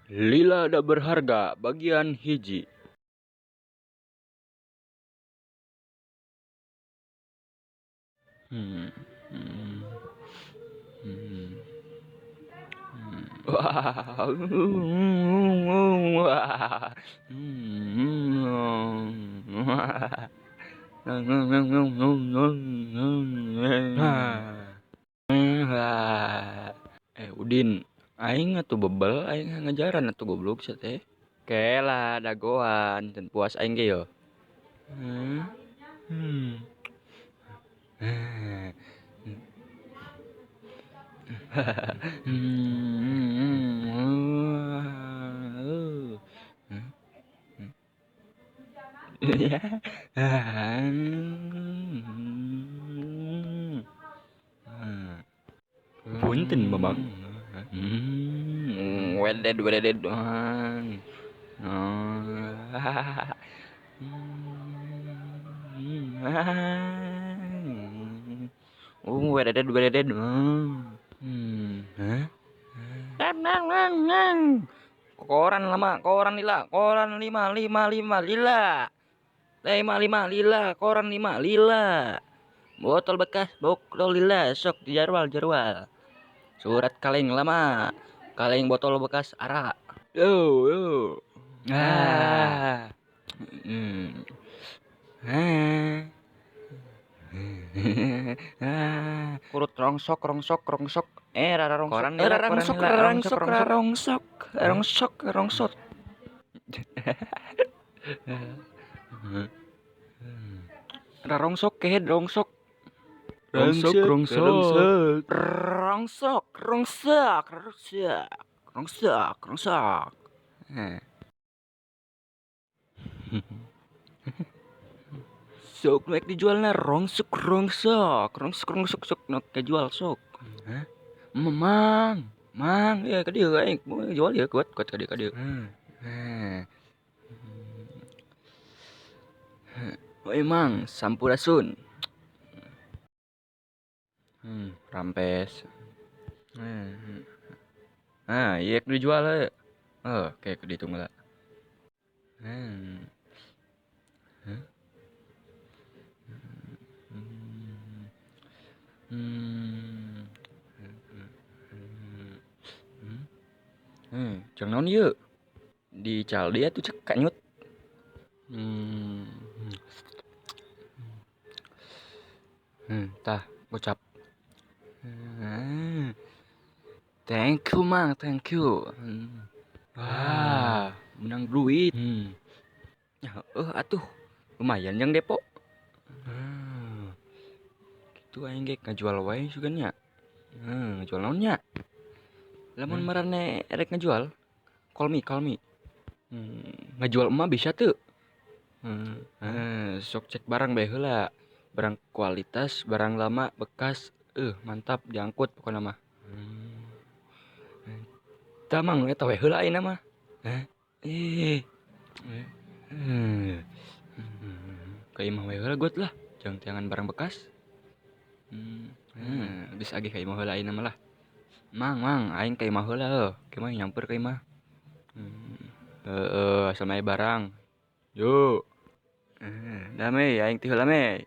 Lila da berharga bagian hiji. Hmm. Hmm. Hmm. Wah. Wah. Udin, aing atuh bebel, aing ngajaran atuh goblok sia teh. Kela dagoan, can puas aing ge yo. Hmm. Hmm. Punten Mamang. Weded weded. Weded weded. Koran lama, koran lila, koran 5 5 5 lila. 5 5 lila, koran 5 lila. Botol bekas, botol lila, sok dijarwal jarwal. Surat kaleng lama, kaleng botol bekas arak. Yo yo. Ah. Kurut rongsok rongsok rongsok. Rara rongsok. Koran lila, Rara koran rongsok, lila, rara rongsok, rongsok, rara rongsok, rongsok, rongsok. Rara rongsok, kehed rongsok. Rongsok, rongsok. Rongsok, rongsok, rongsok, rongsok, rongsok. Sok nek dijualna rongsok, rongsok, rongsok, rongsok, sok nek dijual sok. Hah? Memang, mang, ya ka dieu aing jual ya kuat, kuat ka dieu, ka dieu. Oi mang, sampurasun. Rampes. Ah, iya dijual ya. Oh, kayak dihitung lah. Jangan naon ieu. Di caldi atuh cek kanyut. Tah gocap. Thank you mang, thank you. Wah, menang duit. Ya, atuh lumayan yang depo. Gitu aing ge ngajual wae sugan nya. Ngajual naon nya? Lamun marane erek ngajual, call me, call me. Ngajual emak bisa tuh. Sok cek barang bae heula. Barang kualitas, barang lama, bekas, mantap diangkut pokona mah. Tah mang eta we heula ayeuna mah. Ka imah we heula got lah, jangan tiangan barang bekas. Geus agih ka imah heula ayeuna mah lah. Mang, mang, aing ka imah heula heuh. Kumaha nyamper ka imah. Heeh, asal mae barang. Yo. Dah me, aing ti heula me.